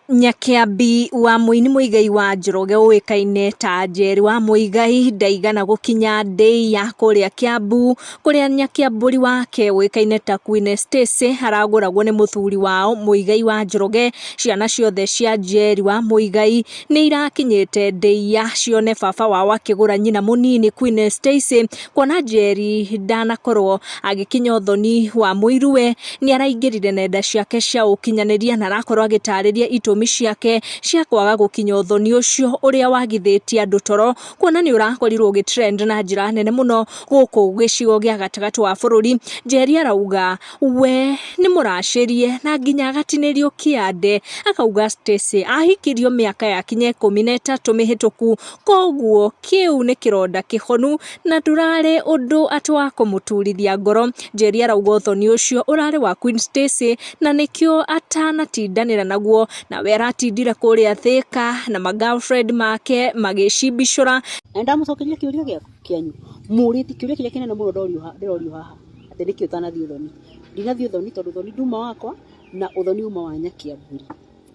Nyakĩambi wa mũini Muigai wa Njoroge ũĩkaine ta Njeri wa Muigai ndaigana gũkinya ndĩi ya kũrĩa Kiambu kũrĩa Nyakĩambũri wake ũĩkaine ta Queen Stacy aragũragwo nĩ mũthuri wao Muigai wa Njoroge. Ciana ciothe cia Njeri wa Muigai nĩ irakinyĩte ndĩia cione baba wao akĩgũra nyina mũnini Queen Stacy. Kuona Njeri ndanakorwo agĩkinya ũthoni wa mũiruwe nĩ araingĩrire nenda ciake cia ũkinyanĩria na arakorwo agĩtarĩria itũmi ciake cia kwaga gũkinya ũthoni ũcio ũrĩa wagithĩtie andũ toro, kuona nĩ ũrakorirwo ũgĩ trend na njĩra nene mũno gũkũ gĩcigo gĩa gatagatĩ wa bũrũri. Njeri arauga we nĩ mũracĩrie na nginya agatinĩrio kĩande, akauga Stacy ahikirio mĩaka yakinya 13 mĩhĩtũku, koguo kĩu nĩ kĩronda kĩhonu na ndũrarĩ ũndũ atĩ wa kũmũturithia ngoro. Njeri arauga ũthoni ũcio ũrarĩ wa Queen Stacy na nĩkĩo atanatindanĩra naguo, nawe aratindire kũrĩa Thĩka na ma girlfriend make magĩcimbicũra. Na ndamũcokeria kĩũria gĩaku kĩanyu mũrĩti kĩũria kĩrĩa kĩnene mũno ndorio ndĩrorio haha atĩ nĩkĩ ũtanathiĩ ũthoni. Ndinathiĩ ũthoni tondũ ũthoni nduma wakwa na ũthoni uma wa Nyakĩambũri,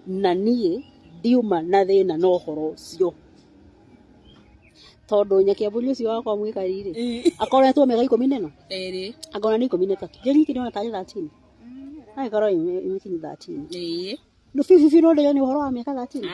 na niĩ ndiuma na thĩna na ũhoro ũcio, tondũ Nyakĩambũri ũcio wakwa mwĩkari rĩ, akoretwo mĩaka 13, angona nĩ 13, njeri ndĩrona tarĩ 13, agĩkorwo ĩmĩkinyi 13. No biũ biũ no ndĩre nĩ ũhoro wa mĩaka 13.